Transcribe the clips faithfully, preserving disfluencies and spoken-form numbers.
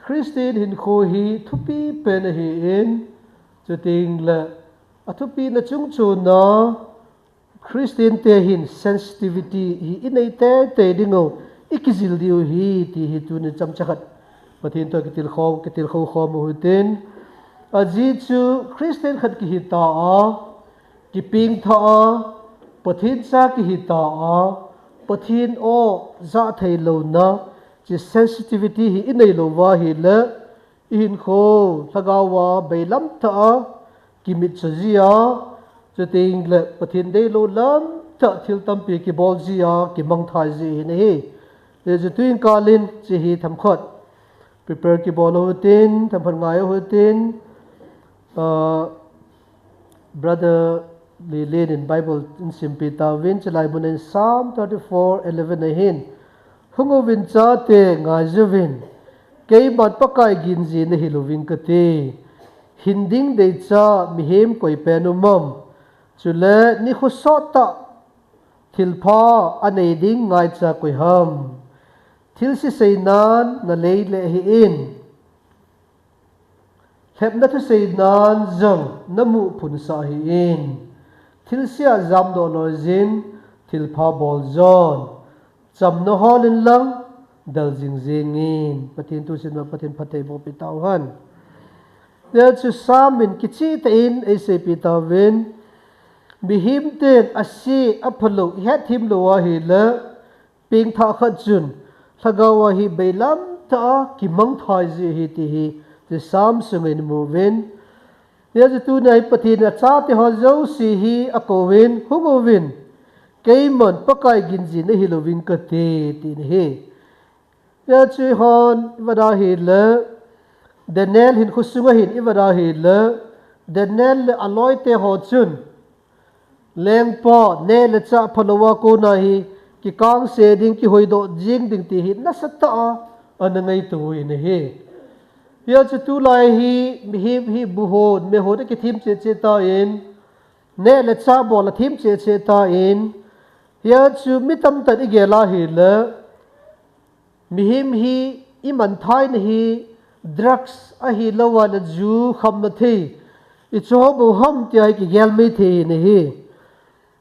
Christian hinkho hi thupi pen ahin, chuteng le athupina chungchon a Christian te hin sensitivity hi inei teitei ding u, ikijil diu hi ti hi tuni chomcha khat Pathen toh kitilkhou, kitilkhou khom u hitin. Ajeh chu Christian khat kihi ta a, kipengtha a, Pathen cha kihi ta a, Pathen aw ja thei louna, chi sensitivity hi inei lou va ahile, ihinkho, lhagao a, beilam tah a, kimitcho ji a, chuteng le Pathen deilou lam tah thil tampi kibol ji a, kimangthai ji ahi. Hijeh chun tuin kalin, chi hi themkhat prepare kibol u hitin, themkhat ngai u hitin, ah, Brother Lilin in Bible in simpi tauvin, chulai mun in Psalm thirty-four eleven ahin, hung uvin chate ngai jovin, keiman Pakai ginji nahi louving kati. Hin ding deicha mihem koi pen um am? Chule nikho sot tah thilpha anei ding ngaicha koi ham? Thilse seinan nalei le ahin, lhepna thusei nan jong namu phunsa ahin, thilse a jamdoh loi jin, thilpha bol jon, chamna hol in lang, del jing jing in. Pathen thu simna Pathen phatthei boh pi tauhen. Hijeh chun Psalm in kicheh tah in eiseipeh tauvin, mihem ten ase aphalou, ihet them lou ahile, pengthah khat chun, lhagao a hi beilam tah a kimangthai ji ahi ti hi, chi Psalm sunga imu uvin. Hijeh chun tunia hi Pathen in achate ho jouse hi akouvin, hung uvin, keiman Pakai ginji nahi louving kati, tina ahi. Hijeh chun eihon, iveda ahile, Daniel hinkho sunga hin iveda ahile, Daniel le aloite ho chun, lengpa, neh le chah phalou a kona hi, kikangse ding, kihoidoh jing ding ti hi nasatah a ana ngaito u ahi. Hijeh chun tulai hi, mihem hi buhon, mehon akithem cheh cheh tan, neh le chah bol a them cheh cheh tan, hijeh chun mi tamtah in igel ahile, mihem hi imanthaina hi drugs ahilou a le ju khamna thei, ichu bou ham tia hi kigel maithei ahi.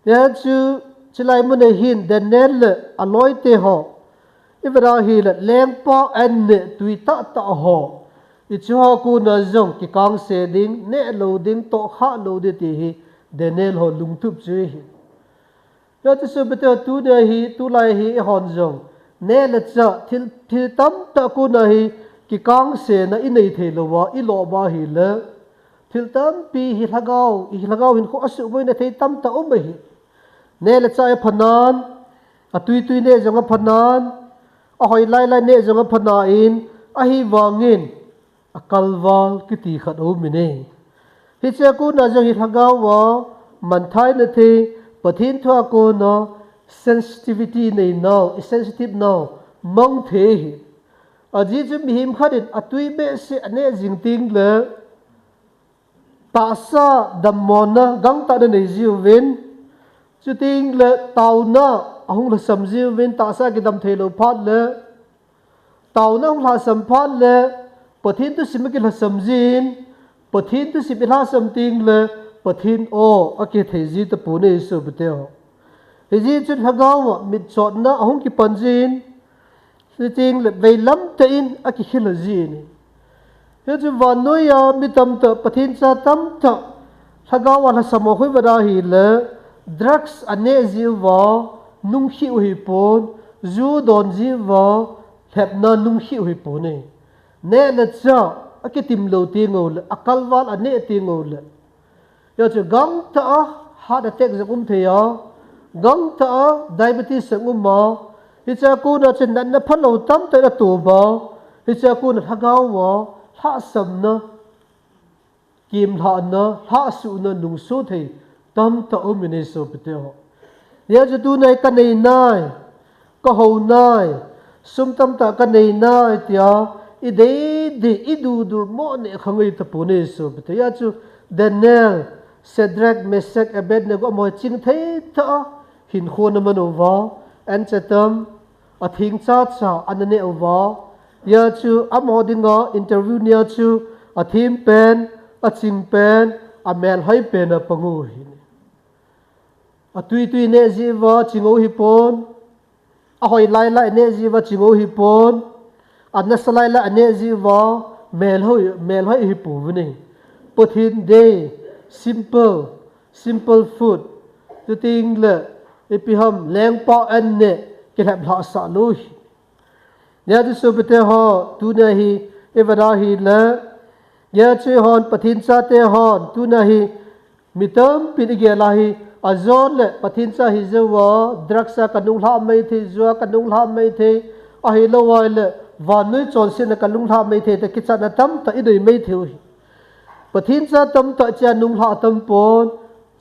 Hijeh chun, chulai muna hin Daniel le aloite ho, iveda ahile lengpa an neh tui tahtah ho, hichu ho kona jong kikangse ding, neh lou ding, tohkhah lou ding ti hi Daniel ho lungtup chu ahi. Hijeh chun sopite ho, tunia hi, tulai hi eihon jong, neh le chah, thil, thil tamtah kona hi, kikangsena inei thei lou a, iloh uva ahile, thil tampi hi lhagao, ilhagao hinkho asuhboina thei tamtah um ahi. Neh le chah iphanan, atui tui neh jong aphanan, ahoi lai lai neh jong aphanain, ahivangin, akalval kiti khat aumin ahi. Hichea kona jong hi lhagao a manthaina thei, Pathen thua kona sensitivity neinau, i sensitive nau, mang thei ahi. Ajeh chu mihem khat in atui behseh aneh jing teng le, tahsa dammona gangtah ana nei jiuvin, chuteng le taona ahung lhasam jiuvin, tahsa kidam thei lou phat le, taona ahung lhasam phat le, Pathen thusim akilhasam jin, Pathen thusim ilhasam teng le, Pathen aw akithei ji tapon ahi sopite ho. Hijeh chun lhagao a mitchotna ahung kipan jin, chuteng le veilam tah in akikhel jin ahi. Hichu vannoiya mi tamtah, Pathen cha tamtah, lhagao a lhasam ho khu iveda ahile, drugs aneh jiuva, nungkhi u hipon, ju don jiuva, lhepna nungkhi u hipon ahi. Neh le chah akitim lou teng ule, akalval aneh teng ule, hijeh chu gangtah a heart attack jong um thei a, gangtah a diabetes jong um a, hichea kona chu natna phalou tamtah in ato uva, hichea kona lhagao a lhahsamna, kimlhahna, lhahsuhna, nungso thei tamtah aumin ahi sopite ho. Hijeh chu tunia hi kanei nai, kahou nai, sum tamtah kanei nai tia, ideidei, idudu mo neh kha ngai tapon ahi sopite. Hijeh chu Daniel, Shadrach, Meshach, Abednego amaho chingthei tah a hinkho ana man uva, anchatam, atheng chacha ana neh uva, Hia chu amaho dinga interview nia chu athem pen, aching pen, amelhoi pen a pang u hi. Atui tui neh jeh uva ching u hi pon, ahoi lai lai neh jeh uva ching u hi pon, anasa lai lai neh jeh uva melhoi, melhoi hi pu vin. Pathen dei, simple, simple food. Chuteng le, ipi ham, lengpa an neh, kilhep lhah sah lou hi. Nia chu sopite ho, tunia hi, i va da hi le, nia chu hon, Pathen chate hon, tunia hi, mi tampin i gel a hi, ajo le, Pathen cha hi jeh uva, drugs a ka nunglhah mai thei, jua ka nunglhah mai thei, ahilou vai le, vannoi chonsetna ka nunglhah mai thei, ti kichatna tamtah i nei mai thei u hi. Pathen cha tamtah chia nunglhah tam pon,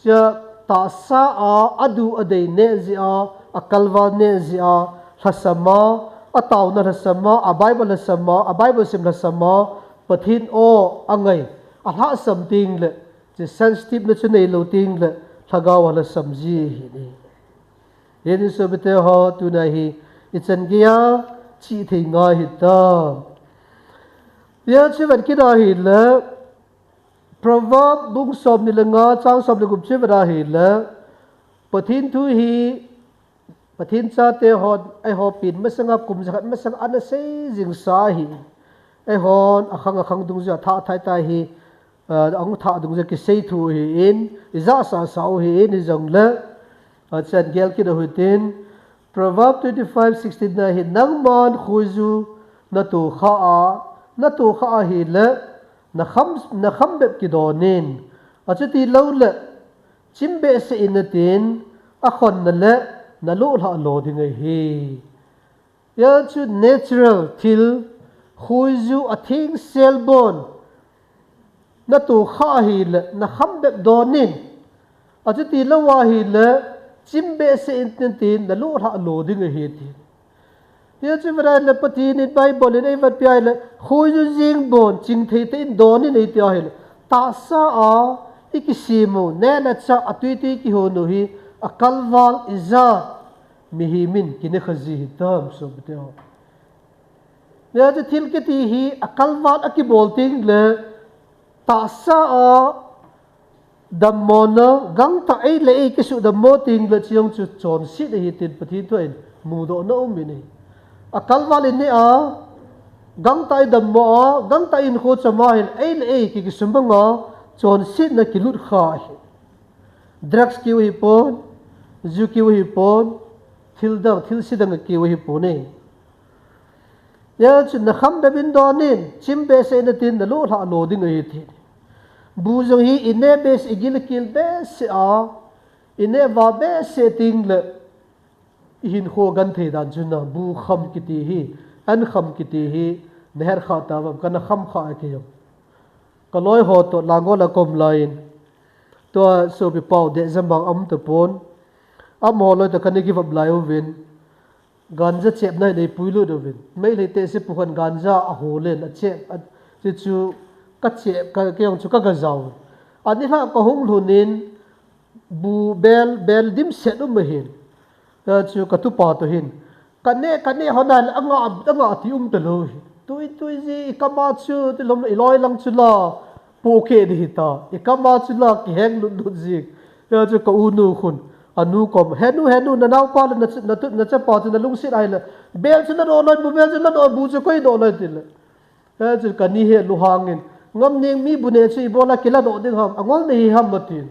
chia tahsa a, adu adei neh jeh a, akalval neh jeh a, lhasam a, ataona lhasam a, a Bible lhasam a, a Bible sim lhasam a, Pathen aw angai, alhahsam teng le, chia sensitive na chu neilou teng le, lhagao a lhasam ji hi ni. Hijeh in sopite ho, tunia hi, i chan gei a, chih thei ngai hi ta. Hia chu vet kit a hi le, Proverb bung somni le nga, chang som le gup chu vet a hi le, Pathen thu hi, Pathen chate hon, eiho pen masanga kum jakhat masanga ana sei jing sa hi. Eihon, akhang akhang dungjuia thah thai ta hi, ah, ahung thah dungjuia kisei thu hi in, i ja sa sa u hi in, hijong le, ah, chan gel kit u hitin, Proverb twenty-five sixteen na hi, nangman khoiju na tohkhah a, na tohkhah a hi le, na kham, na kham bep kidon in. Achuti lou le, chim behseh in natin, akhonna le, na loh lhah lo ding ahi. Hia chu natural thil, khoiju athengsel bon, na tohkhah a hi le, na kham bep don in. Achuti lou a hi le, chim behseh in natin, na loh lhah lo ding ahi ti. Hia chu vet a hi le Pathen in Bible in ei vet pia hi le, khoiju jing bon, ching thei tah in don in ei ti a hi le, tahsa a, i kisem u, neh le chah, atui tui kihon u hi, akalval ijat, mihem in kineh kha ji hi tam sopite ho. Nia chu thil kiti hi akalval a kibol teng le tahsa a dammona gangtah ei le ei kisuhdammo teng le chujong chu chonset ahi tin Pathen thu in mudohna um in ahi. Akalval i neh a gangtah i dammo a gangtah i hinkho chom a hin ei le ei ki kisumang a chonsetna kilut kha ahi. Drugs kiu hi pon, ju kiu hi pon, thil dang, thil se dang kiu hi pon e. Hia chu na kham bep in don in, chim behseh in natin na loh lhah lo ding ahi ti. Bu jong hi i neh behseh, i gil kil behseh a, i neh va behseh teng le, i hinkho a genthei dan chu na bu kham kiti hi, an kham kiti hi, na het kha ta vam, ka na kham kha a kei jong. Ka loi ho toh Langol a ka um lai in, tua sopi pau deh jam bang um ta pon, amaho loi toh ka na kivop lai uvin, ganja chepna in ei puilut uvin. Meitei te se pu khan ganja ahol in, achep, a, ti chu ka chep, ka, kei jong chu ka ga jao. Ani lha ka hung lhun in, bu bel, bel dimset um ahin. Hia chu ka tupa toh hin. Ka neh, ka neh hon a le, anga, anga ti um ta lou hi. Tui, tui ji, i kam a chu, ti lom le, i loi lang chu la, pohkeh di hi ta. I kam a chu la, kiheng lut lut ji. Hia chu ka u nu khun. Anu kom, he nu, he nu, na naopa le na, na, na chapa chu na lungset a hi le. Bel chu la doh loi, bu bel chu la doh, bu chu koi doh loi ti le. He chu ka ni he lu hang in. Ngam ning mi bu neh chu i bol a kila doh ding ham, angol na hi ham atin.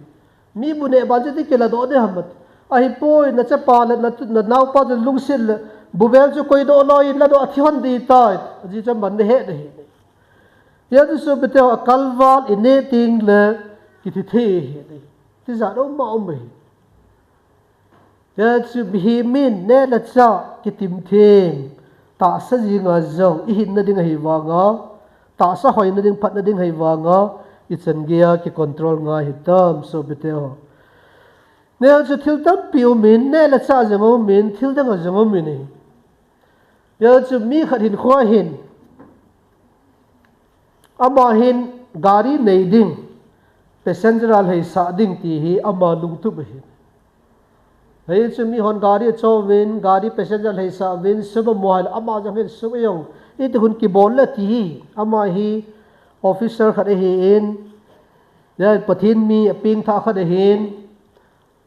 Mi bu neh ban chu ti kila doh ding ham ati. Ahipoi na chapa le na, na naopa chu lungset le. Bu bel chu koi doh loi in la doh a thi hon di tai. Aji chu man na he na hi. Hia chu sopite ho akalval i neh teng le kithi thei hi. Tijat um ma um hi. Hia chu mihem in neh le chah kitim them, tahsa jing a jong i hinna ding ahi vang a, tahsa hoina ding, phatna ding ahi vang a, i chan gei a kicontrol ngai hi tam sopite ho. Nia chu thil tampi um in, neh le chah jong um in, thil dang a jong um in ahi. Hia chu mi khat hinkho a hin, ama hin gari nei ding, passenger a lheisah ding ti hi ama lungtup ahi. Hijeh chun mi hon gari acho uvin, gari passenger lheisah uvin, sum amu a le ama jong hin sum a jong Iti hun kibol le ti hi, ama hi officer khat ahin, ya Pathen mi apengthah khat ahin,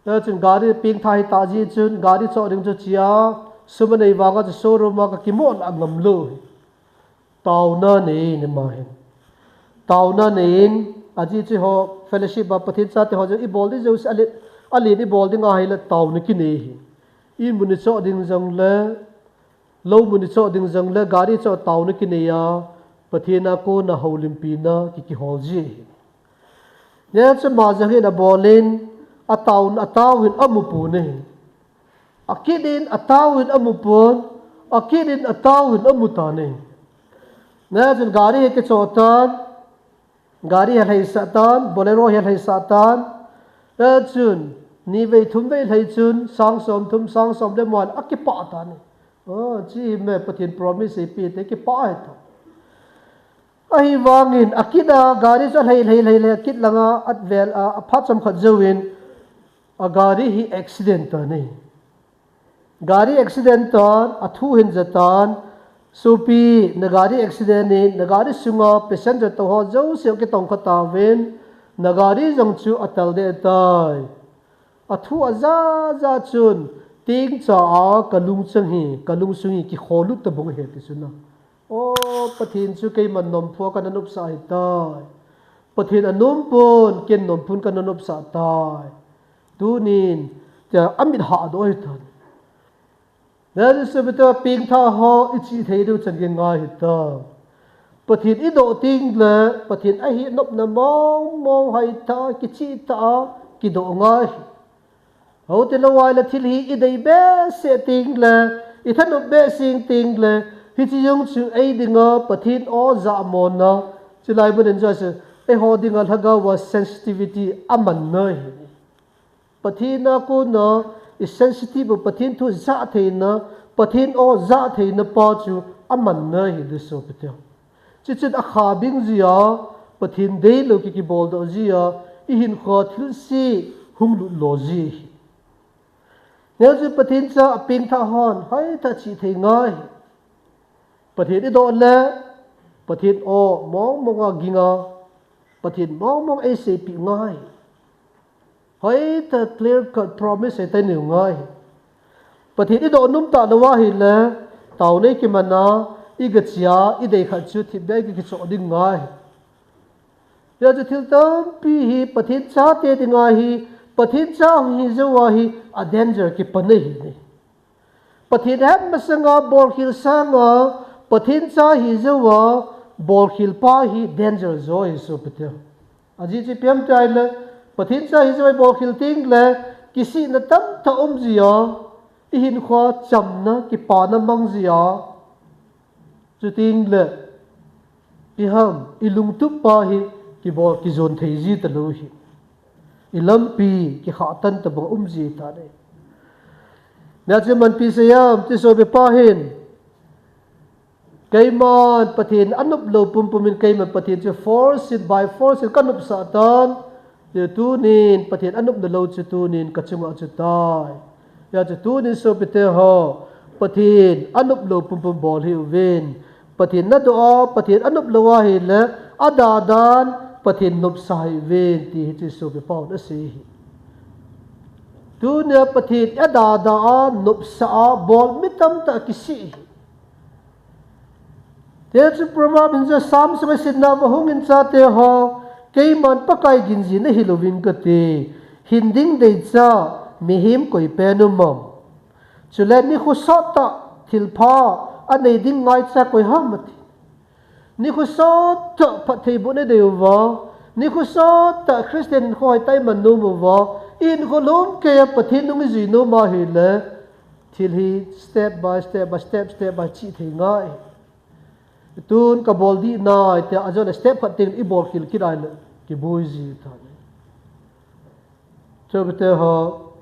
ya chun gari pengthah hita ji chun gari choh ding chu chia, sum anei vanga chu showroom a ka kimo la ngam lou hi. Taona nei ni ma hin. Taona nei in, aji chi ho fellowship a Pathen chate ho jong ibol ding jouse alen, alen ibol ding ahi le taona kinei hi. Imun ichoh ding jong le, lou mun ichoh ding jong le, gari choh taona kinei a, Pathen a kona houlimpina ki kihol ji hi. Nia chu ama jong hin abol in, ataona, atao hin amu pon ahi. Akit in atao hin amu pon, akit in atao hin amu tan ahi. Nia chun gari hi kichoh tan, gari hi alheisah tan, Bolero hi alheisah tan. Nia chun, ni vei thum vei lhei chun, sang som thum, sang som le mo a kipah tan ahi. Oh, chi hi me Pathen promise eipeh te kipah ahi ta. Ahivangin, akit a, gari chu alhei, lhei, lhei, lhei, akit langa, atvel a, aphat chomkhat jouvin, agari hi accident tan ahi. Gari accident tan, athu hin ja tan, sopi, na gari accident in, na gari sunga passenger toh ho jouse kitongkha tauvin, na gari jong chu atal deh tai. Athu aja ja chun, tengcha a kalungchang hi, kalungsung hi kikholut tabang ahi ti chu na. O, Pathen chu keiman nomthu a kana nopsah ahitai. Pathen anom pon, ken nom pon kana nopsah tai. Tunin, tia amit hahdoh ahitan. Nia chu sopi te, pengthah ho ichih thei diu chan kingai hita. Pathen idoh teng le, Pathen ahinopna mong mong hoitah a, kicheh tah a, kidoh ngai hi. Houtilou a le thil hi idei behseh teng le, ithanop behseh teng le, hiche jong chu ei dinga Pathen o jahmona, chulai mun in jong chu, eiho dinga lhagao a sensitivity amanna ahi. Pathen a kona isensitive u, Pathen thu jah theina, Pathen o jah theina pa chu amanna ahi de sopi te. Chuchun akhabing jia, Pathen deilou ki kiboldoh jia, ihinkhoa thilse hung lut lo ji hi. Nia chu Pathen cha apengthah hon, hoitah chih thei ngai hi. Pathen idoh le, Pathen o mong mong a ginga, Pathen mong mong eiseipeh ngai hi. Hoitah clear cut promise hoitah inei u ngai hi. Pathen idoh nom talou ahile, taona ikimana, igache a, idei khat chu thipbeh a ikichoh ding ngai hi. Hijeh chun thil tampi hi Pathen chate dinga hi, Pathen cha hi jou a hi, a danger kipan ahi ne. Pathen het masanga bolkhel sanga, Pathen cha hi jou a, bolkhel pa hi danger jo ahi sopi te. Ajeh chu ipi ham tia ahile, Pathen cha hi jou a ibolkhel teng le, kisihna tamtah um ji a, ihinkhoa chamna, kipana mang ji a. Chuteng le, ipi ham, ilungtup pa hi kibol, kijon thei ji talou hi. Ilampi, kikhah tan tabang um ji ta ne. Nia chu ipi asei em, ti sopi pa hin. Keiman Pathen anop lou pumpum in keiman Pathen chu force in, by force in kanopsah tan. Hijeh chun tunin Pathen anopna lou chu tunin kachunga chu tai. Hijeh chun tunin sopi te ho, Pathen anop lou pumpum bol hih uvin. Pathen nadoh a, Pathen anop lou ahile, adadan Pathen nopsa hih uvin, ti hiche sopi pa hon asei hi. Tunia Pathen adada a, nopsa a, bol mi tamtah kisih hi. Hijeh chun Proverb in jong Psalm sunga simna a hung in chate ho, keiman Pakai ginjin ahi louvin kati, hin ding deicha, mihem koi pen um am. Chule nikho sot tah, thilpha, anei ding ngaicha koi ham ati. Nikho sot tah phattheibohna idei uva, nikho sot tah Christian hinkho hoitah a iman nom uva, ihinkho lom keiya Pathen nung ijui nom ahile, thil hi step by step by step, step by chih thei ngai. Tun kabol ding nai, tia ajona step khat teng ibolkhel kit ahile, kiboi ji ta ne. Sopi te ho,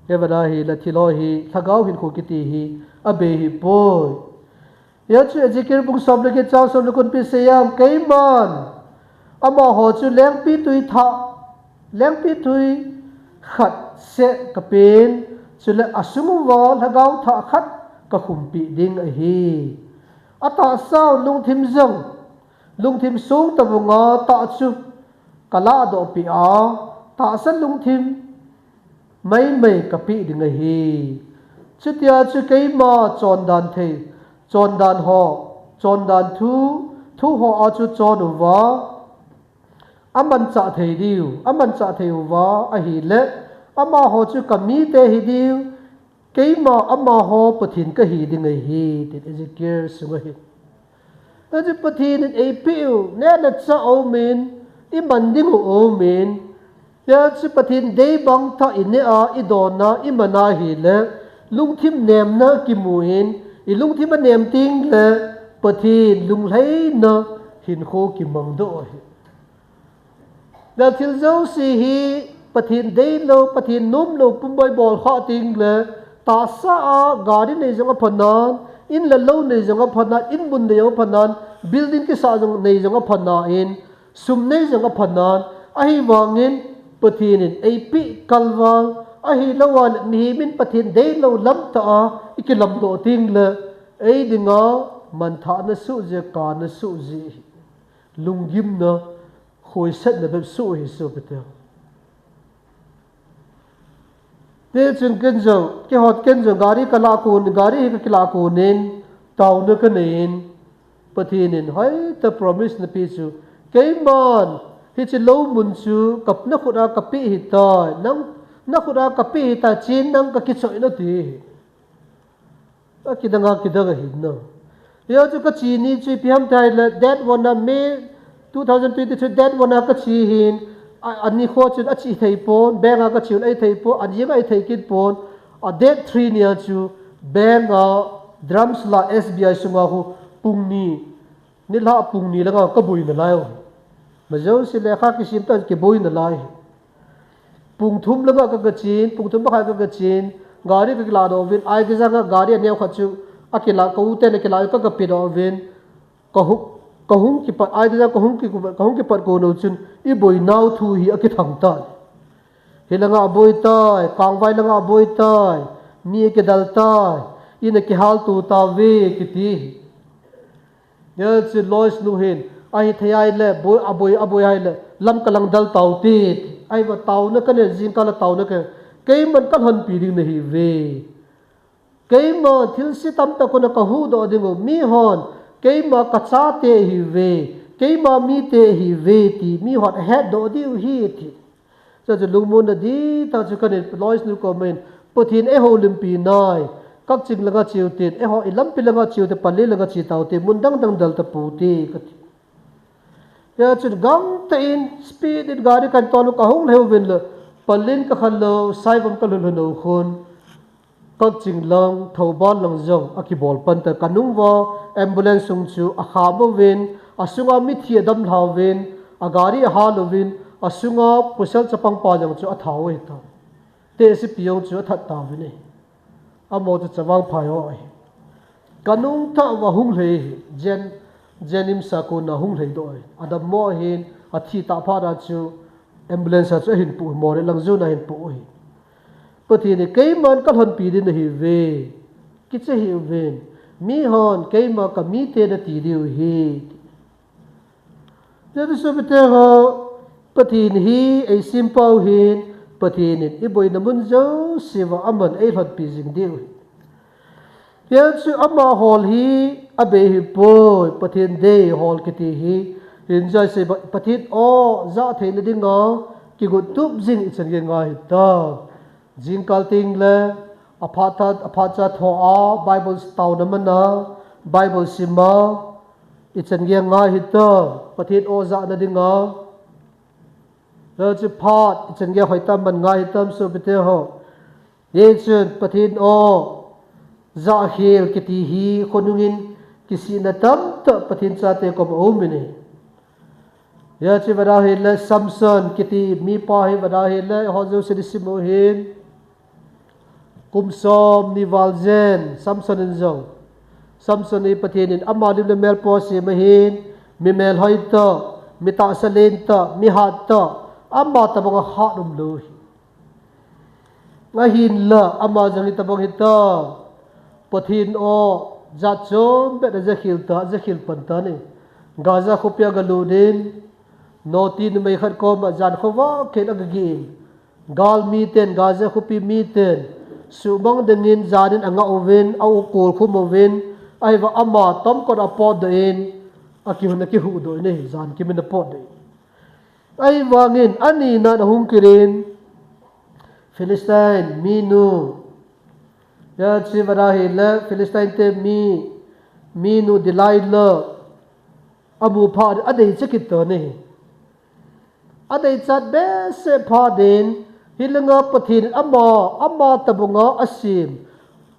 keiman ahile thil ho hi, lhagao hinkho kiti hi, abei hipoi. Hijeh chun Ezekiel bung som le get chang som le ko in ipi asei em, keiman amaho chu lengpitwi thah, lengpitwi khat seh kapen, chule asung uva lhagao thah khat kakhumpeh ding ahi. Atahsa lungthim jong, lungthim sung tavunga tah chu kaladoh peh a, tahsa lungthim maimai kapeh ding ahi. Chutia chu keima chondan thei, chondan ho, chondan thu, thu ho a chu chon uva, amanchah thei diu, amanchah thei uva ahile, amaho chu kamite hi diu, keima amaho Pathen kahi ding ahi, tin Ezekiel sunga hin. Hichu Pathen in eipeh u, neh le chah aumin, iman ding u aumin, hichu Pathen dei bang tah ineh a, idon a, iman ahile, lungthim nemna kimu in, ilungthim anem tengle, Pathen lunglhaina hinkho kimangdoh ahi. Thil jouse hi Pathen deilou, Pathen nomlou pumpi bol khah tengle, tahsa a gari nei jong aphanan, in le lou nei jong aphanan, in mun nei jong aphanan, building kisah jong nei jong aphanan, sum nei jong aphanan, ahivangin Pathen in eipeh kalval, ahilou ale mihem in Pathen deilou lamtah a ikilamdoh tengle, ei dinga manthahna soh jeh, kana soh jeh, lunggimna, khoisatna bep soh ahi sopite. Tichun ken jong, kihot ken jong, gari kalah kon, gari hi kakilah konin, taona kanei in, Pathen in hoitah promise napeh chu, keiman, hiche lou mun chu, ka, nakhut a kapeh ahitai, nang, nakhut a kapeh ahitai, chen nang kakichoi in ati. Akidang a kidang ahi na. Hichu kache ni chu ipi ham itile, date one a May two thousand twenty-three date one a kache hin, a, anikho chun ache thei pon, bank a kache un ache thei pon, ajing a ache thei kit pon, a date three nia chu bank a drums la S B I sunga hu pung ni, nilhah pung ni langa kaboi nalai u. Majouse lekha kisim tah kiboi nalai. Pung thum langa ka, kachen, pung thum makhai ka, kachen, gari kakilah doh uvin, ahi jeh a gari aneo khat chu akilah, ka u ten akilah, ka, kape doh uvin, kahung, kahung kipat, ahi jeh a kahung ki, kahung kipat kon u chun, iboi nau thu hi akithang tan. Hilanga aboi tai, Kangvai langa aboi tai, mi akidal tai, in akihal to tauve kiti. Hichu Lois nu hin, ahi thei ahile, boi, aboi, aboi ahile, lam kalang dal taute, ahi va taona kanei, jingkah la taona kanei, keiman kalhonpi ding nahiuve. Keima thilse tamtah kona kahuhdoh ding u, mihon, keima kachate ahiuve, keima mite ahiuve, ti mihon ahetdoh diu ahi, ati. Chuche chu lungmonna dihtah chu kanei, Lois nu koma hin, Pathen in eihoulimpi nai, Kakching langa cheu tin, eiho ilampi langa cheu te, Pallel langa che taute, mun dang dang dal tapou te, kati. Hichun gangtah in, speed in gari kahin tol u kahung lheh uvin le, Pallel kakhal lou, Saivam kalhun lhon u khun, Kakching lang, Thoubal lang jong akibol pan tan, kanung uva ambulance sung chu akham uvin, asunga mithi adam lha uvin, agari ahal uvin, asunga pasal chapang pa jong chu atha u ahitan. Tehsepi jong chu athat tauvin ahi. Amaho chu Chavang Phai ho ahi. Kanung thah uva hung lhei ahi. Jen, Jen IMS a kona hung lhei doh ahi. Adammo ahin, athi tah phat a chu ambulance a chu ahin pu, Moreh lang jong ahin pu ahi. Pathen in keiman kalhonpi ding nahiuve. Kiche hih uvin. Mihon keima kamite nati diu ahi. Hichu sopite ho, Pathen hi eisempau ahin, Pathen in iboina mun jouse uva aman eilhonpi jing diu ahi. Hichu ama hol hi abei ahipoi, Pathen dei hol kiti hi, hinjoi sei ba, Pathen o jah theina dinga kigot tup jing ichan gei ngai hitam. Jingkah tengle, aphat tha, aphat cha thoa, Bible taona mana, Bible sima, ichan gei ngai hitam, Pathen o jahna dinga. Hichu phat, ichan gei hoitah man ngai hitam sopite ho. Hichun Pathen o jah khel kiti hi khonungin kisihna tamtah Pathen chate koma aumin ahi. Hichu vada hile Samson kiti mipa hi vada hile, ho jouse nasim u hin. Kum som ni val jen, Samson in jong. Samson hi Pathen in ama lim le mel po asem ahin, mi melhoi tah, mi tahsa len tah, mi hat tah, ama tabang a hat umlou ahi. Ahinla, ama jong hitabang hitam, Pathen o, Jat chom bep a jakhel ta, jakhel pan tan ahi. Gaza khopi a galut in, noti numei khat koma jan khovah khen a gagin. Galmi ten, Gaza khopi mi ten, suhmang dingin jan in angah uvin, a u kolkhum uvin, ahivang ama tomkot a potdoh in, akihun akihuhdoh in ahi, jan kimin apotdoh in. Ahivangin, anina ahung kit in, Philistine minu, ya, chi vara hile, Philistine te mi, minu Delilah, amu phat in, adei chat kit tan ahi. Adei chat behseh phat in, hilanga Pathen in ama, ama tabang a asem,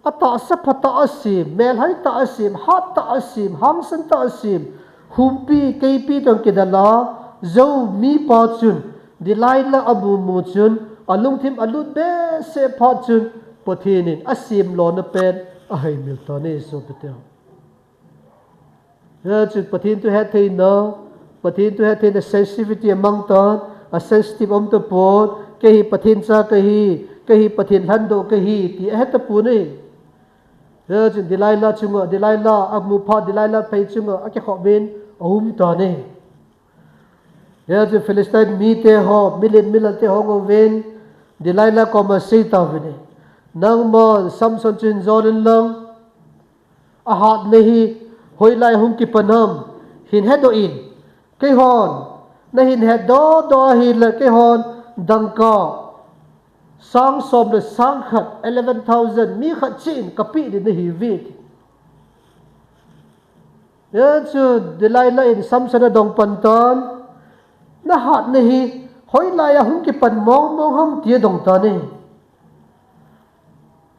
atahsa phatah a asem, melhoi tah a asem, hat tah a asem, hangsan tah a asem, humpi, keipi toh kidal a, jou mipa chun, Delilah amu mu chun, alungthim alut behseh phat chun, Pathen in asem lona pen aheimil tan ahi, sopite. Hichu Pathen thu hettheina, Pathen thu hettheina sensitivity amang tan, a sensitive um tapon, kei hi Pathen cha kahi, kei hi Pathen lhandoh kahi, ti ahe tapon ahi. Hichu Delilah chunga, Delilah amu phat, Delilah phei chunga akikhop in aum tan ahi. Hichu Philistine mite ho, milen milal te ho hung uvin, Delilah koma asei tauvin ahi. Nangman Samson chu hin jol in lang, ahatna hi hoilai hung kipan ham, hin hedoh in. Keihon, nahin hedoh doh ahile keihon, dangka sang som le sang khat, eleven thousand, mi khat cheh in kapeh ding nahiuve, ati. Hichu Delilah in Samson adong pan tan, nahatna hi hoilai a hung kipan mong mong ham, ti adong tan ahi.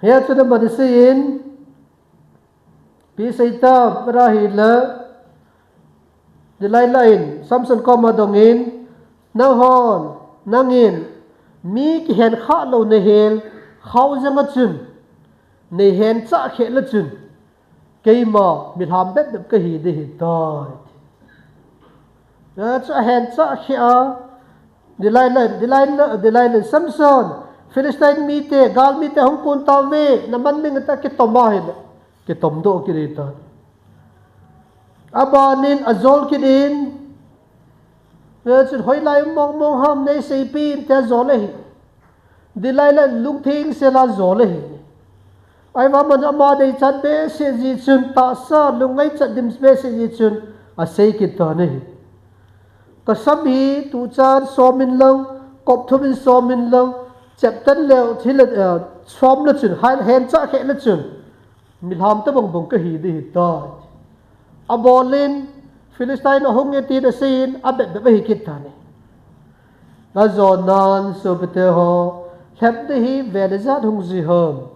Hichu aman asei in, ipi asei tam vara hile, Delilah in Samson koma adong in, nanghon, nangin, mi kihen khah lou nahel, khao jeng a chun, nei hen chah kheh le chun, keima milham bep bep kahi ding ahitai. Hichu ahen chah kheh a, Delilah, Delilah, Delilah in, Samson, Philistine mite, galmite hung kon tauve, naman ding ati, kitom ahile, kitom doh kit ahitai. Aban in ajol kit in, hichun hoilai mong mong ham, nei seipeh in, tia ajol ahi. Delilah in lungtheng sel a ajol ahi. Ahivangin ama deichat behseh jeh chun, tahsa lungngaichat dim behseh jeh chun, asei kit tan ahi. Kasam hi tuchan som in lang, kop thum in som in lang, cheptan leu, thil le, eh, som le chun, hen, hen chah kheh le chun, milham tabang bang kahi ding ahitai. Abol in, Philistine ahung e tin asei in, abep bep ahi kit tan ahi. Ajonan sopite ho, lhep ding hi vel ijat hung ji ham.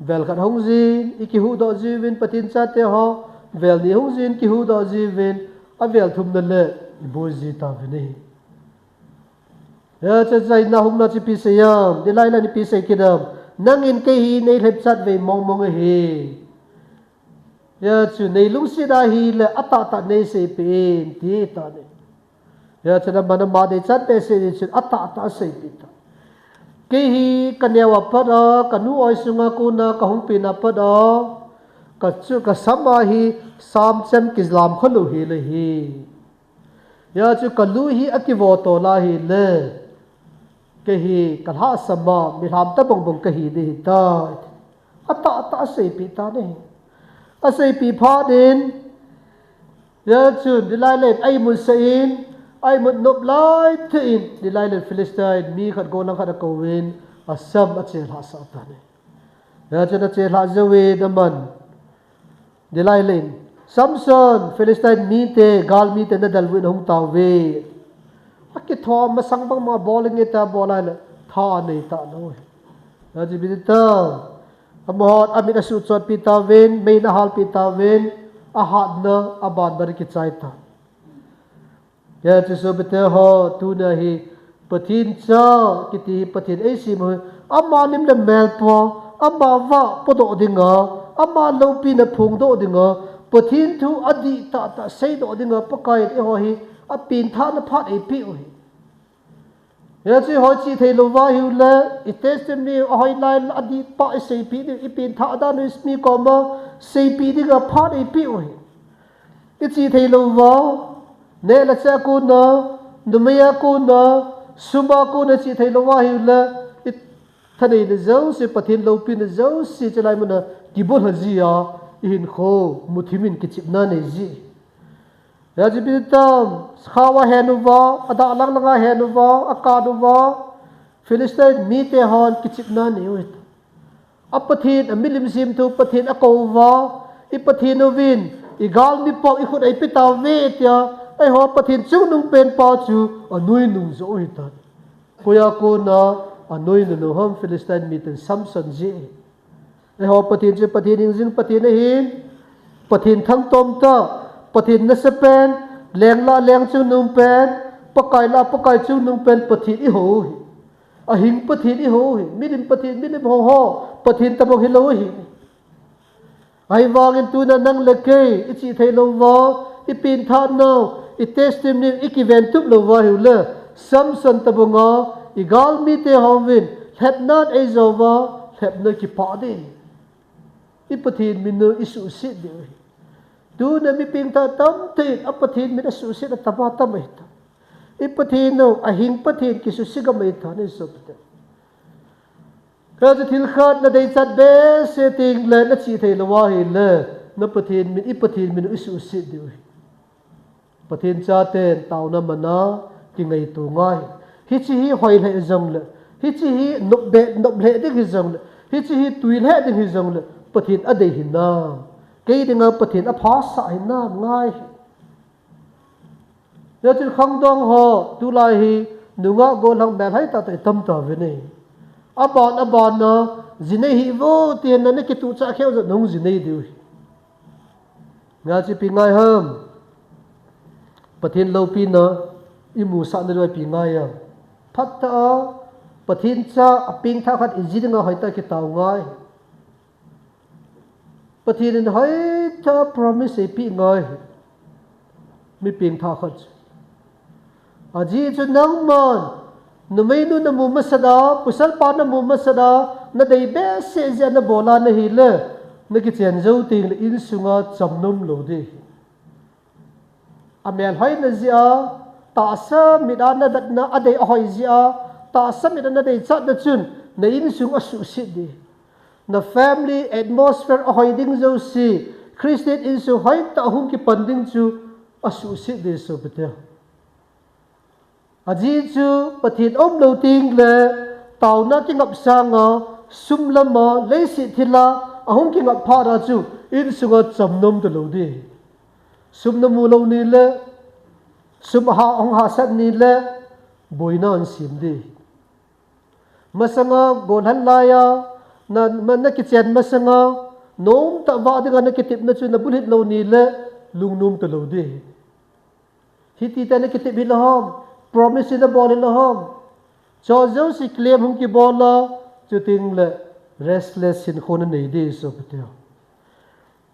Vel khat hung jin, ikihuhdoh jiuvin, Pathen chate ho, vel ni hung jin, kihuhdoh jiuvin, avel thumna le iboi ji tauvin ahi. Hichu achaina humna chu ipi asei em, Delilah in ipi asei kit em, nangin kei hi nei lhepchat vei mong mong ahi. Hichu nei lungset ahile atahtah nei seipeh in, ti tan ahi. Hichu aman ama deichat behseh jeh chun atahtah aseipeh tan. Kei hi kaneo a pat a, kanu oi sunga kona kahung pen a pat a, kachu, kasam a hi samchem kilam khalou hel ahi. Hichu kalu hi akivo tol ahile, kei hi kalhahsam a, milham tabang bang kahi ding ahitai. Atahtah aseipeh tan ahi. Aseipeh phat in, hichun Delilah in a-imut sah in, a-imut nop lai thei in, Delilah in Philistine mi khat gollhang khat akouvin, asam achelhah sah tan ahi. Hichun achelhah jouvin aman, Delilah in, Samson, Philistine mite, galmite nadalvah in ahung tauve. Akithom masang bang ma bol inge tia abol ahile, tha anei talou. Hichu ipi ti tam, amahon amit asuhchotpeh tauvin, mei in ahalpeh tauvin, ahatna, abanban akichai tan. Hichu sopite ho, tunia hi Pathen cha kiti hi Pathen eisem u hi, ama lim le mel po, ama vah podoh dinga, ama loupina phongdoh dinga, Pathen thu adih tahtah seidoh dinga, Pakai in eiho hi apenthahna phat eipeh u ahi. Hiche ho ichih thei louva ahiu le, i testimony ahoi lai a dih pa iseipeh diu, i pengthah dan u mi koma seipeh dinga phat eipeh u ahi. Ichih thei louva, neh le chah a kona, numei a kona, sum a kona ichih thei louva ahiu le, i thaneina jouse, Pathen loupina jouse, chulai muna kibol ha jia, i hinkho, muthim in kichepna nei ji. Hiche ipi tam, khao a hen uva, adah lang langa hen uva, akan uva, Philistine mite hon kichepna nei u ahi. A Pathen, a milim semthu Pathen akou uva, i Pathen uvin, i galmi pau i khut a eipeh tauve tia, eiho Pathen chungnung pen pa chu anoi nung jo u ahitan. Koia kona anoi nung u ham, Philistine miten Samson jeh. Eiho Pathen chu Pathen hingjing Pathen ahin, Pathen thangtom tah, Pathen nasepen, leng lah leng chungnung pen, Pakai lah Pakai chungnung pen, Pathen ihou u ahi. Ahing Pathen ihou u ahi, milim Pathen, milim hou ho, Pathen tabang hilou u ahi. Ahivangin tuna nang le kei, ichih thei louva, i pengthah nau, i testimony, i kiventup louva ahiu le, Samson tabanga, i galmite hon, lhepnan eijo uva, lhepna kipah ding. I Pathen min u isuhset diu ahi. Tuna mi pengthah tamtah in, a Pathen min asuhset a tama tama ahitan. I Pathen u, ahing Pathen kisuhset gam ahitan, i sopite. Hiche thil khat nadeichat behseh teng le nachih thei louva ahile, na Pathen min, i Pathen min u isuhset diu ahi. Pathen chaten taona mana kingaito ngai. Hiche hi hoi lheh jongle, hiche hi nop be, nop lheh ding hijongle, hiche hi tui lheh ding hijongle, Pathen adei hinam? Kei dinga Pathen aphasah hinam ngai hi. Hichun khangdong ho, tulai hi, nungah gollhang melhoi tahtah itam tauvin ahi. Aban, aban na, jinei hih vo, tia na, nakituh chah kheu jat nahung jinei diu ahi. Hiche ipi ngai ham? Pathen loupina, imusah na diu ipi ngai ham? Phatah a, Pathen cha, apengthah khat iji dinga hoitah a kitao ngai. Pathen in hoitah a promise eipeh ngai. Mi pengthah khat chu. Ajeh chu nangman, numeinu namu masat a, pasalpa namu masat a, nadei behseh jeh a nabol a nahile, nakichen jou tengle insunga chamnom lou ding. Amelhoina jeh a, tahsa mit a navetna adei ahoi jeh a, tahsa mit a nadeichatna chun, na insung asuhset ding. Na family atmosphere ahoi ding jouse, Christian insung hoitah a hung kipan ding chu asuhset ding sopite. Ajeh chu Pathen aumlou tengle, taona kingap sanga, sum lama, leiset thila, ahung kingap phat a chu, insunga chamnom talou ding. Sum namu lou nile, sum ha, hung hahsat nile, boina asem ding. Masanga gollhang laiya, na, ma, nakichen masanga, nomtah vah dinga nakitepna chu nabulhit lou nile, lungnom talou ding. Hiti tah a nakitep hilou ham, promise nabol hilou ham. Chujouse claim hung kibol a, chutengle restless hinkho nanei ding sopite.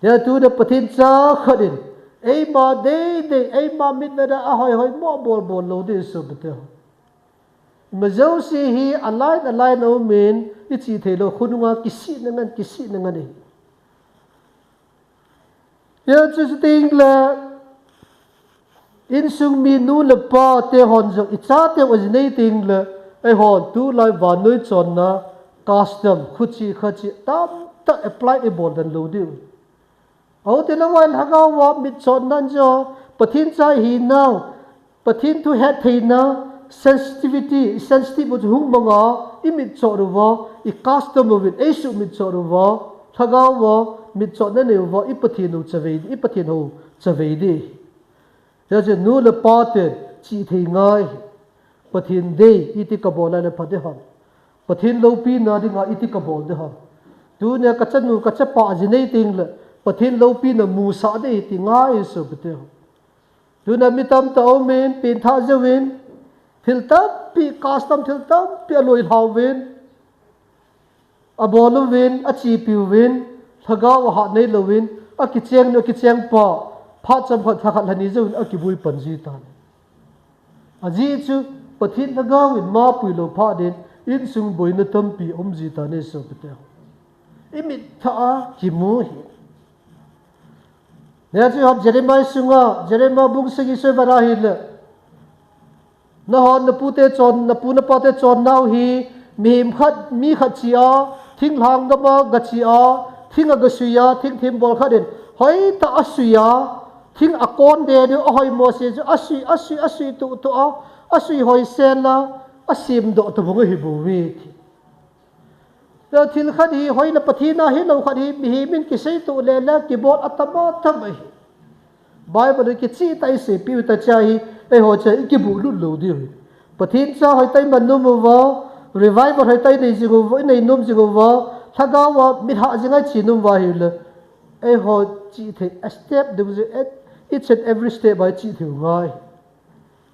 Hia tuna Pathen cha khat in, eima deidei, eima mitvet a ahoi hoi mo bol bol lou ding sopite. Ima jouse hi aline aline a umin, ichih theilou khonunga kisihna ngan, kisihna ngan ahi. Hichu chutengle, insung mi nu le pate hon jong ichateu ajinei tengle, eihon tulai vannoi chonna custom, khuche khache tamtah apply ibol den lou diu. Ahung tile vai lhagao a mitchotna jong, Pathen cha ihinau, Pathen thu hettheina, sensitivity, sensitive chu hung manga, imitchot uva, icustom uvin, eisuhmitchot uva, lhagao a mitchotna nei uva, i Pathen u chavei, i Pathen hou chavei ding. Hiche nu le paten chihthei ngai. Pathen dei iti kabol le pha ding ham? Pathen loupina dinga iti kabol ding ham? Tunia kachanu kachapa ajinei tengle Pathen loupina musah ding iti ngai sopite. Tuna mi tamtah aumin, pengthah jouvin, thil tampi, custom thil tampi aloilhauvin, abol uvin, achepi uvin, lhagao ahat neilouvin, akicheng nu, akicheng pa, phat chomkhat, lhakhat lhani jouvin, akiboi pan jitan. Ajeh chu, Pathen Lhagao in mapui lou phat in, insung boina tampi um ji ta nei sopite. I mit thah a kimu hi. Nia chu hap Jeremiah sunga, Jeremiah bung sagi soi vara hi le. Nahon napute chon, napu napate chon nau hi, mihem khat, mi khat chi a, thinglhang gam a ga chi a, thing a ga sui a, thingthim bol khat in, hoi ta a sui a, thing a kon de diu, a hoi mo se chu, a sui, a sui, a sui tu tu a, a sui hoi sen la, a sim do tu bung hi bu vi. Thil khat hi, hoina Pathen a hilou khat hi, mihem in kisei tu le le, kibol a tam a tam ahi. Bible kichi ta i sei piu ta cha hi, eiho cha i kibu lut lou diu hi. Pathen cha hoi ta i man nom uva, revival hoi ta i nei jing uva, i nei nom jing uva, Lhagao a mit ha jing a chi nom uva hi le. Eiho chi thei, a step ding jing, each and every step a chi thei u ngai.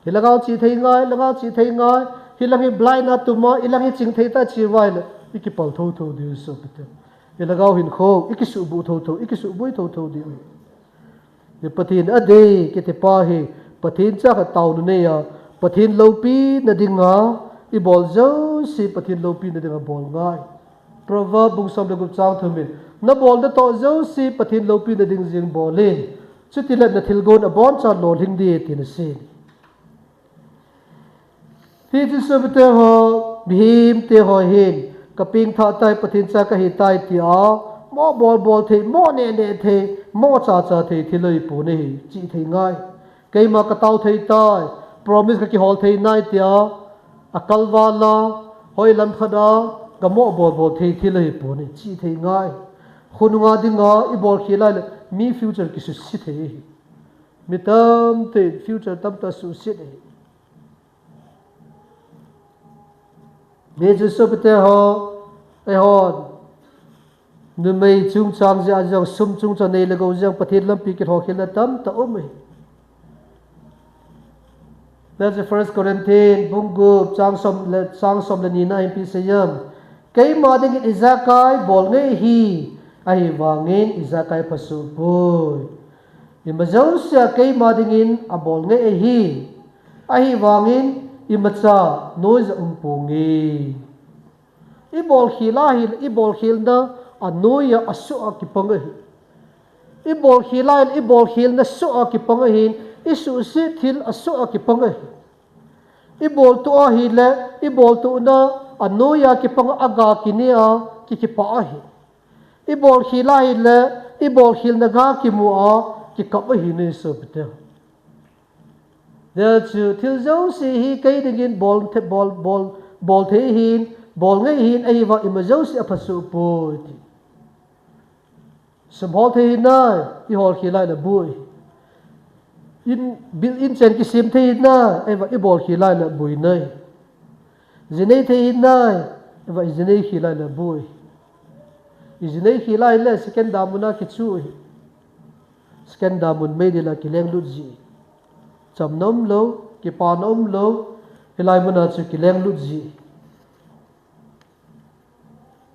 Hi lhagao chi thei ngai, lhagao chi thei ngai, hi lang hi blind a tum a, i lang hi ching thei ta chi vai le, i kipal tho tho diu sopite. Hi lhagao hin kho, i kisubu tho tho, i kisubu tho tho diu. Hi Pathen a dei, kiti pa hi, Pathen cha kha tao nu nei a, Pathen loupina dinga, i bol jouse, Pathen loupina dinga bol ngai. Proverb bung som le gup chang thum in, na bol na toh jouse, Pathen loupina ding jing bol in. Chuti le na thilgon a bon cha lolhing di ti na sei. Hi chu sopite ho, mihem te ho hin, ka pengthah tai, Pathen cha ka hi tai ti a, mo bol bol thei, mo ne ne thei, mo cha cha thei thil ahi pon ahi, chi thei ngai. Keima ka tao thei tai, promise ka kihol thei nai ti a, a kalval a, hoi lam khat a, ka mo bol bol thei thil ahi pon ahi, chi thei ngai. Khonunga dinga, i bol khel lai le, mi future kisuhset thei ahi. Mi tamte future tamtah suhset ahi. Ni chu sopite ho, eihon. Numei chungchang jeh a jong, sum chungchang nei le gou jong, Pathen lampi kilhokhelna tamtah um ahi. That's the First Corinthians, bung gup, chang som le, chang som le ni na hin ipi sei em. Keima dingin ijakai bol ngei ahi, ahivangin ijakai phasoh poi. Ima jousea keima dingin abol ngei ahi, ahivangin imacha noija um ponge. I bol khel a hile, i bol khelna anoiya asoh a kipang ahi. I bol khel a hile, i bol khelna soh a kipang ahin, i suhset thil asoh a kipang ahi. I bol tuh a hile, i bol tuhna anoiya kipang a, aga kine a, ki, kipah ahi. I bol khel a hile, i bol khelna ga kimu a, kikap ahi nei sopite. Tia chu thil jouse hi kei dingin bol the, bol, bol, bol thei ahin, bol ngei ahin, ahivang ima jouse aphasoh poi ti. Sum hol thei hinai, i hol khel lai le boi. In, bil in chen kisem thei hinai, ahivang i bol khel lai le boi nai. Ji nei thei hinai, ahivang i ji nei khel lai le boi. I ji nei khel lai le second damun a kichu hi. Second damun meidil a kilenglut ji. Chamna umlou, kipana umlou, hilai mun a chu kilenglut ji.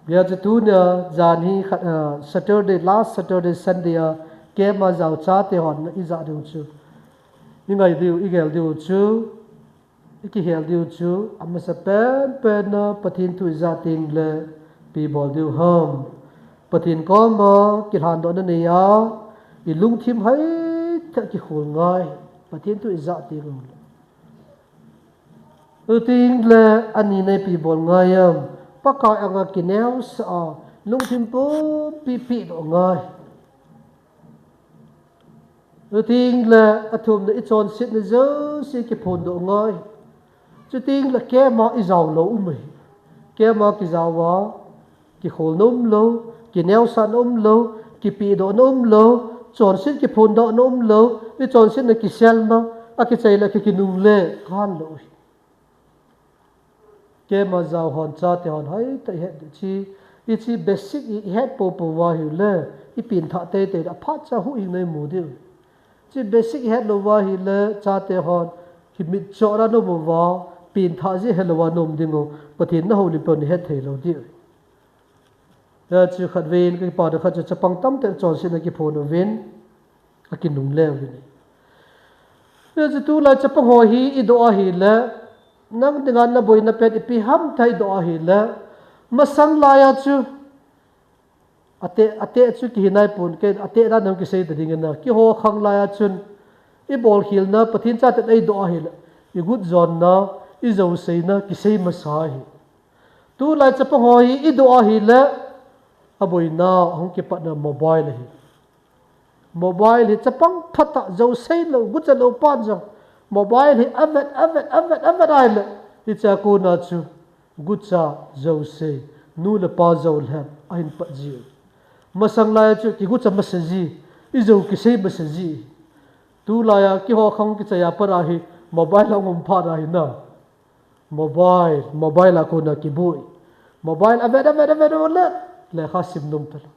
Tia chu tunia jan hi khat, ah, Saturday, last Saturday, Sunday a, camp a jao chate hon i ja diu chu. I ngai diu, i gel diu chu, i kihel diu chu, amasa penpen a Pathen thu i ja teng le ipi bol diu ham. Pathen koma kilhandohna nei a, i lungthim hai thei kikhol ngai. Pathen thu i ja teng le. Chuteng le ani na ipi bol ngai em, Pakai anga kineosah a, lungthim pumpi pehdoh ngai. Chuteng le athumna i chonsetna jouse kiphondoh ngai. Chuteng le camp a i jao lou um ahi. Camp a kijao a, kikholna umlou, kineosahna umlou, kipehdohna umlou, chonset kiphondohna umlou, i chonsetna kiselma, akichai le ki, kinungle khan lou hi. Camp a jao hon chate hon hai ta i het diu chi, i chi basic i, i het popo uva hile, i pengthah teitei le aphat cha huhhingna i mu diu. Chi basic i het lou uva hile, chate hon, hi mitchoh a na um uva, pengthah jeh helou a na um diu, Pathen na houlim peh u na het thei lou diu. Tia chu khatvei in ka kipana khat chu chapang tamtah chonsetna kiphon uvin, akinungle uvin. Tia chu tulai chapang ho hi i doh a hile, Nang dinga naboina pen ipi ham ti idoh ahile, masang laiya chu, ate, ate chu kihi naipon, kei ate dan hung kisei ta ding ahi na. Keiho khang laiya chun, ibolkhel na, Pathen chaten eidoh ahile, igut jonna, ijou seina, kisei masa ahi. Tulai chapang ho hi idoh ahile, aboina, ahung kipatna mobile ahi. Mobile hi chapang phat a, jou sei lou, gucha lou pan jong. Mobile hi avet, avet, avet, avet ahile, hichea kona chu, gucha, jou sei, nu le pa jou lhem, ahin pat ji. Masang laiya chu, kigucha masa ji, ijou kisei masa ji. Tulaiya, keiho khang kichai a pat a hi, mobile ahung um phat ahi na. Mobile, mobile a kona kiboi. Mobile avet, avet, avet ule, lekha sim nom talou.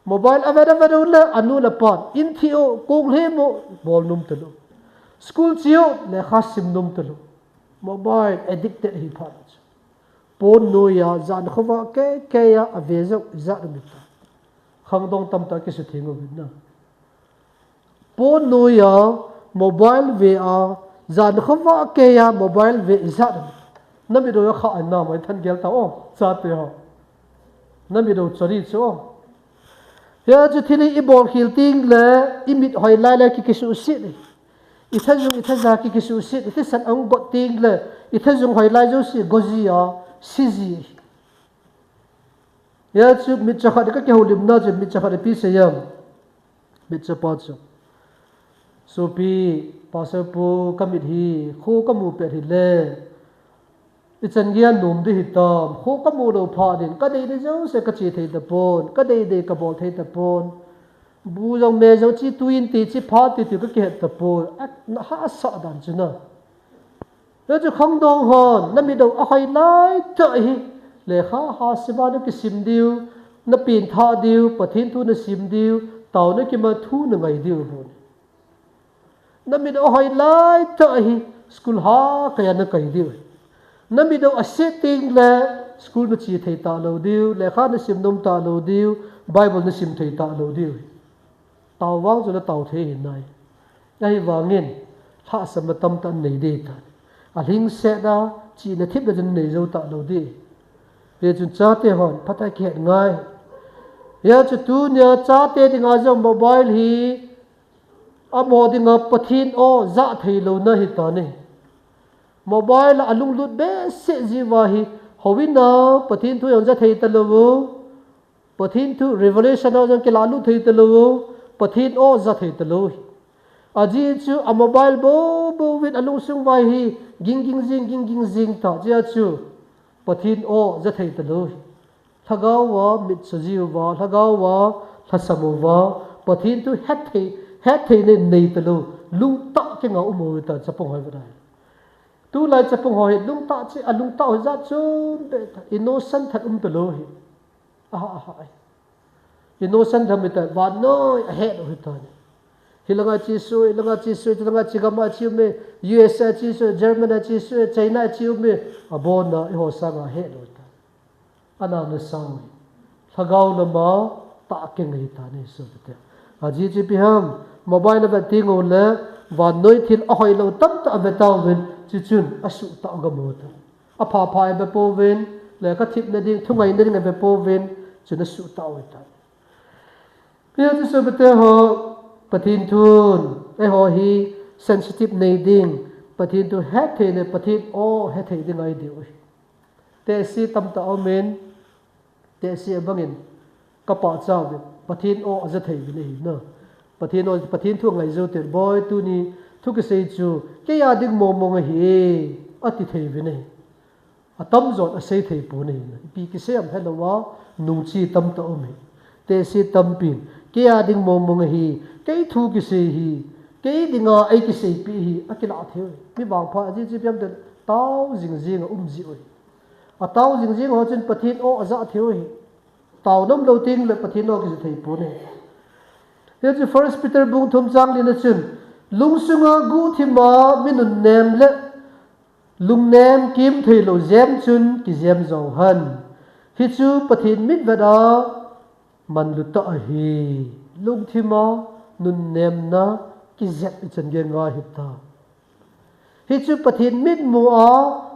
Mobile avet, avet ule, anu le apan, in thi u, kong lhem u, bol nom talou. School che u, lekha sim nom talou. Mobile addicted ahi phat chu. Pon noiya, jan khovah keikei a, ave jou, ijat um ta. Khangdong tamtah kisutheng uvin na. Pon noiya, mobile ve a, jan khovah keikei a, mobile ve ijat. Namit u akha ahi na, mai than gel ta o, chate ho. Namit u chori chu o. Hia chu thil hi ibolkhel tengle, imit hoilai le ki, kisuhset. Itha jung, itha ja ki, kisuhset. Ithisan ahung got tengle, itha jung hoilai jouse, go ji a, si ji. Hia chu mitcho khat kakihoulimna chu, mitcho khat ipi sei em. Mitcho pa chu, Sopi, Pastor pu, kamit hi, kho kamu pet hile, ichan geiya nom ding hitam, kho kamu lou phat in, kadei ding jouse kache thei tapon, kadei dei kabol thei tapon. Bu jong me jong chi tuin ti, chi phat ti ti kakihet tapon. A, nahahsa dan chu na. Hichu khangdong hon, namit u ahoilai tah hi, lekha ha sim a nakisim diu, napengthah diu, Pathen thu nasim diu, taona kima thu nangai diu bou. Namit u ahoilai tah hi, school ha kaiya nakai diu. Namit u aset tengle, school nache thei talou diu, lekha nasim nom talou diu, Bible nasim thei talou diu. Tao vang chu natao thei ahi nai. Ahivangin, lhahsamna tamtah nei ding ahitai. Alhingsetna, chihna thepna chu nei jou talou ding. Hichun chate hon, phatah a kihet ngai. Hia chu tunia chate dinga jong mobile hi, amaho dinga Pathen aw jah theilouna ahitai. Mobile a alunglut behseh jeh uva hi, houin a Pathen thu jong ja thei talou u. Pathen thu revelation a jong kilah lut thei talou u, Pathen aw ja thei talou u. Ajeh chu a mobile bou bou vin alungsung uva hi ging ging jing, ging ging jing ta jeh a chu Pathen aw ja thei talou u. Lhagao a mitcho jiu va, lhagao a lhasam uva, Pathen thu het thei, het theina nei talou, lungtah kinga um u ta chapang hoi va dai. Tulai chapang ho hi lungtah chi, alungtah ho jat chom beh ta, innocent that um talou hi. Aha, aha, ai. Innocent tham hita, vannoi ahet u hita ni. Hilanga chi sui, hilanga chi sui, hilanga chi gam a chi um e, U S A chi sui, German a chi sui, China a chi um e, abonna eiho sanga ahet u hita. Ana na sang u hi. Lhagao lama tah kinga hita ni sopite. Ajeh chu ipi ham, mobile avet teng ule, vannoi thil ahoilou tamtah ave tauvin, chuchun asuhtah gam u ta. Apha pha ave pouvin, lekha thepna ding, thungaina ding ave pouvin, chun asuhtah u ta. Hia chu sopite ho, Pathen thun, eiho hi sensitive nei ding, Pathen thu het thei le, Pathen aw het thei ding ahi diu. Tehse tamtah aumin, tehse abangin, kapahcha uvin, Pathen aw aja thei uvin ahi na. Pathen aw, Pathen thu angai jou ten, boi tuni thu kisei chu, kei a ding mong mong ahi, ati thei uvin ahi. Atamjon asei thei pon ahi na. Ipi kisei ham helou a, nungche tamtah um e. Tehse tampin, kei a ding mong mong ahi, kei thu kisei hi, kei dinga eikiseipi hi, akilah thei u. Mi vangpha, ajeh chu ipi ham tile, tao jing jing a um ji u. Atao jing jing ho chun Pathen aw aja thei u hi. Tao nom lou teng le Pathen aw kija thei pon ahi. Hia chu First Peter bung thum chang li na chun, lungsunga guhthima mi nunnem le lungnem kimtheilou jem chun kijem jou hen. Hichu Pathen mitvet a manlu tah ahi. Lungthima nunnemna kijep ichan gei ngai hita. Hichu Pathen mitmu a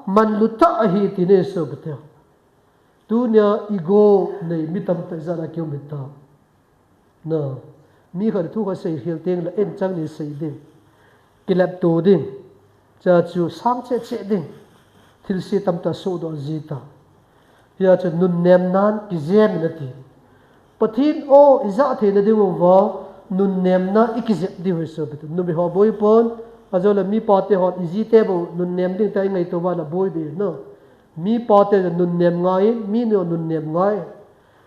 manlu tah ahi ti nei sopite. Tunia ego nei mi tamtah ijat a kium hita. Na, mi khat thu khat sei khel teng le en chang ni sei ding. Kilep to ding. Cha chu sang che che ding. Thilse tamtah sodoh ji ta. Hia chu nunnem nan kijem in ati. Pathen o ija theina diuva nunnem na i kijep diu hi sopite. Numei ho boi pon, ajole mi pate hon iji te bou nunnem ding ta i ngaito uva la boi ding no. Mi pate nunnem ngai, mi nu nunnem ngai.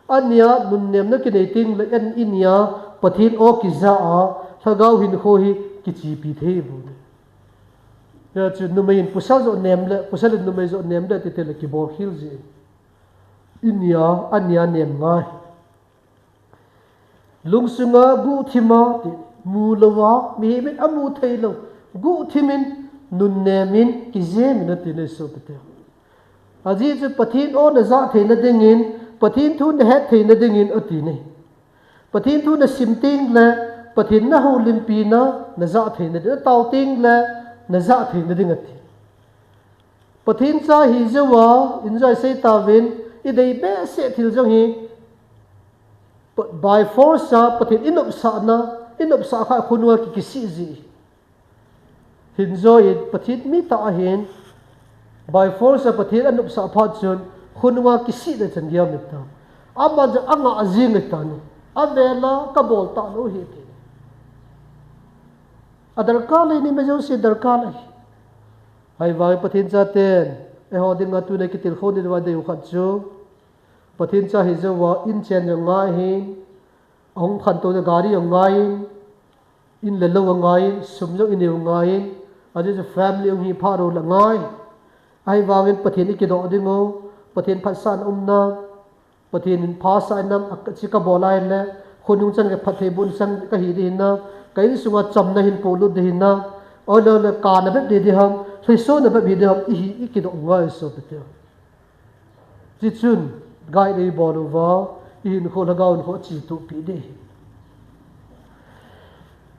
Ania nunnem na kinei teng le en inia Pathen o kija a, lhagao hinkho hi kichepi thei bou. Hia chu numei in pasal jo nem le, pasal in numei jo nem le ti te le kibol khel ji. Inia, ania nem ngai. Lungsunga guhthim a ti, mu lou a, mihem in amu thei lou. Guhthim in, nunnem in, kijem in ati nei sopite. Ajeh chu Pathen o na ja theina dingin, Pathen thu na het theina dingin ati nei. Pathen thu na sim teng le, Pathen na houlimpi na, na ja theina ding, na tao teng le, na ja theina ding ati. Pathen cha hi jouva, in joi sei tauvin, i dei behseh thil jong hi, by force a Pathen i nopsah na, i nopsah kha khonunga ki, kisih ji. Hin joi in Pathen mi tah ahin, by force a Pathen a nopsah phat chun, khonunga kisih le chan giam ta. Aman jong anga jing ta ni. Avela kabol ta lou hi ti. Adarkar le ni me jouse darkar le. Ahivangin Pathen chaten, eiho dinga tuna kitilkhou ni diuva deiu khat chu. Pathen cha hi jouva in chen jong ngai hin, ahung khantou na gari jong ngai in, in le lou jong ngai in, sum jong i neiu ngai in, ajeh chu family jong hi pha lou le ngai. Ahivangin Pathen i kidoh ding u, Pathen phatsahna umna, Pathen in phasah inam, a, chi kabol a ahile, khonung chan ka phatthei boh chan kahi ding hinam, ka insunga chamna hin polut ding hinam, ole ole kana bep ding ding ham, lhuisona bep hi ding ham, i hi i kidoh ngai sopite. Chuchun, guide i bol uva, i hinkho lhagao hinkho chitupi ding.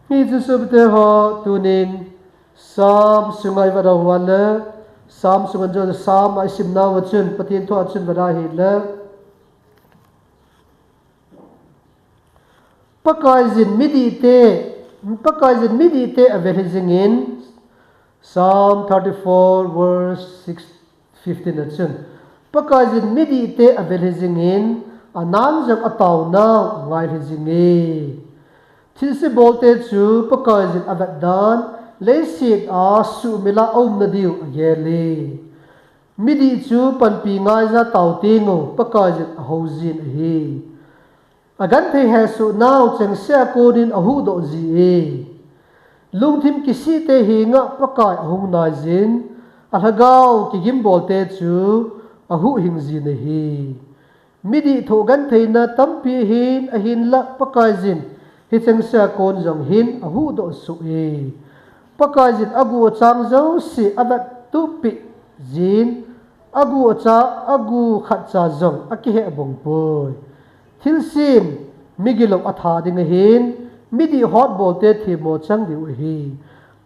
Hichu sopite ho, tunin, Psalm sunga i vet uva le, Psalm sunga jong Psalm a i simnauva chun, Pathen thu a chun vet ahile. Pakaiyin midihte, Pakaiyin midihte avel hijingin, Psalm thirty-four verse six, fifteen a chun, Pakaiyin midihte avel hijingin, anan jong ataonau angai hijinge. Thilse bolte chu Pakaiyin avetdan, leiset a sumil a aumna diu agel e. Midih chu panpi ngaija tao teng'u, Pakaiyin ahoujin ahi. Agenthei hesohnau chengse a konin ahuhdoh ji e. Lungthim kisihte henga Pakai ahung naijin, alhagao kigimbolte chu ahuhhing jin ahi. Midih thoh gentheina tampi ahin, ahinlah Pakaiyin hichengse a kon jong hin ahuhdoh soh e. Pakaiyin agu achang jouse avettup peh jin, agu acha, agu khatcha jong akihehbong poi. Thilsen migilou atha ding ahin, midih hotbolte themmo chang diu ahi.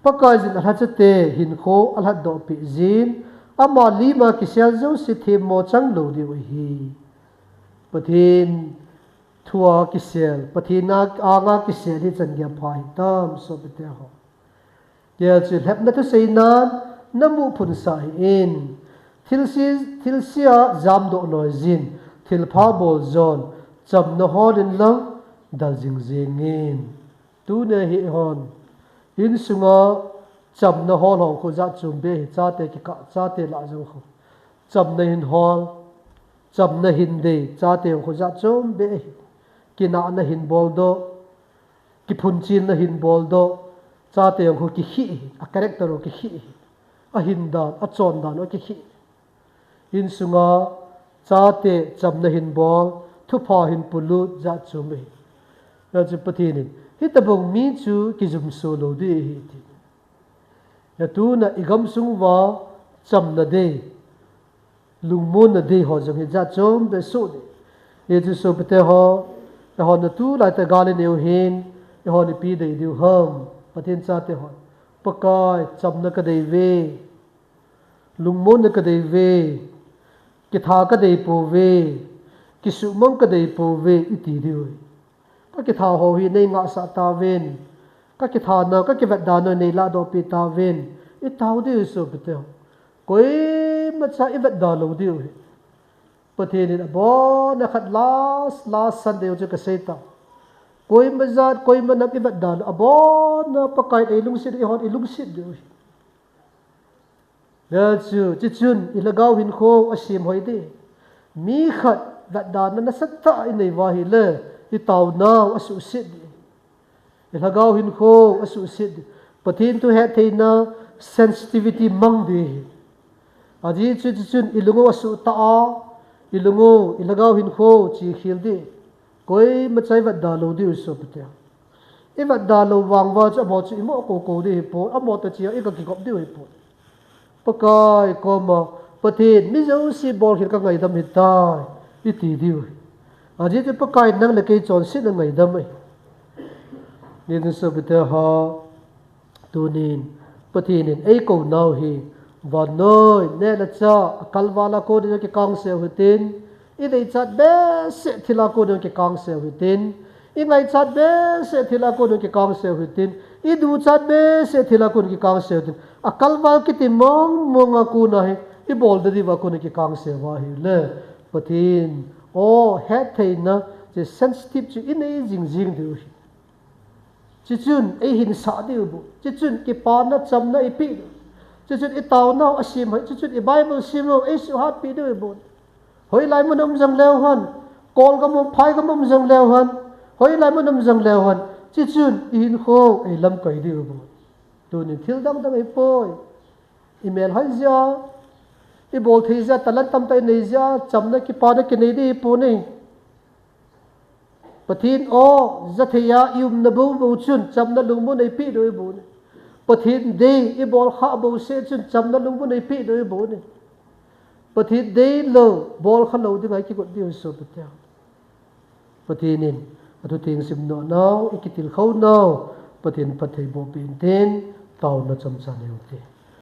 Pakaiyin alhachate hinkho alhatdoh peh jin, ama lima kisel jouse themmo chang lou diu ahi. Pathen thua kisel, Pathen a, anga kisel hi chan geiya pha hitam, sopite ho. Kei chu lhepna thuseinan namu phunsah hih in. Thilse, thilse a jamdoh loijin, thilpha boljon, chamna holin lang, dal jingjing in. Tunia hi eihon insunga chamna hol hung khu jat chom beh hi, chate kikah, chate lah jong khu. Chamna hin hol, chamna hin dei, chate hung khu jat chom beh hi. Kinahna hin boldoh, kiphunchilna hin boldoh, chate hung khu kikhih hi, a character hung kikhih hi. Ahindan, achondan hung kikhih hi. Insunga chate chamna hin bol, thupha hin polut jat chom beh hi. Hijeh chun Pathen in, hitobang mi chu kijumso lou ding ahi ati. Hia tuna i gamsung uva chamna dei, lungmonna dei ho jong hi jat chom beh soh ding. Hijeh chun sopite ho, eihon tulai tah gal inei u hin, eihon ipi dei diu ham, Pathen chate hon. Pakai, chamna kadei uve. Lungmonna kadei ve, kitha kadei pouve, kisumang kadei pouve, iti diu. Kakitha ho hi nei ngahsah tauvin, kakitha nau, kakivetda nau nei lahdohpeh tauvin, itao diu sopite. Koimacha ivetda lou diu hi. Pathen in abonna khat last, last Sunday chu kasei ta. Koima jat, koima nam ivetda lou, abonna Pakai in eilungset, eihon ilungset diu hi. Hijeh chun, chuchun ilhagao hinkho asem hoi ding. Mi khat vetdana nasatah inei uva ahile, itaonau asuhset ding. Ilhagao hinkho asuhset ding. Pathen thu hettheina sensitivity mang ding. Ajeh chu chuchun ilung u asuhtah a, ilung u, ilhagao hinkho chekhel ding. Koimacha ivetda lou diu sopite. Ivetda lou vang uva chu amaho chu imo koukou ding hipon, amaho toh chea ikakigop diu hipon. Pakai koma, Pathen, mi jouse bolkhel kangaidam ahitai, iti diu hi. Ajeh chu Pakai in nang le kei chonsetna ngaidam ahi. Hijeh chun sopite ho, tunin Pathen in eikou nau hi, vannoi neh le chah, akalval a konin akikangse u hitin, ideichat behseh thil a konin akikangse u hitin, ingaichat behseh thil a konin akikangse u hitin, iduchat behseh thil a konin akikangse u hitin, akalval kiti mongmong a kona hi, ibol ding diuva konin akikangse uva ahile, Pathen o hettheina, chu sensitive chu inei jingjing diu hi. Chuchun eihinsah diu bou. Chuchun kipana chamna eipeh diu. Chuchun itaonau asem hoi, chuchun iBible sim u eisuhhatpeh diu bou. Hoilai mun um jongleu hen, kol gam um, phai gam um jongleu hen, hoilai mun um jongleu hen, chuchun ihinkho eilamkai diu bou. Tunin thil dangdang ahipoi. Imel hoi jeh a, ibol thei jeh a, talent tamtah inei jeh a, chamna kipana kinei ding ahipon e. Pathen o, jathei a iumna boubou chun chamna lungmon eipeh diu ahibou e. Pathen dei ibol khah bouseh chun chamna lungmon eipeh diu ahibou e. Pathen deilou, bolkha lou dinga ikigot diu hi sopite. Pathen in athu theng simdoh nau, ikitilkhou nau, Pathen phattheiboh peh in tin, taona chomcha nei u hite.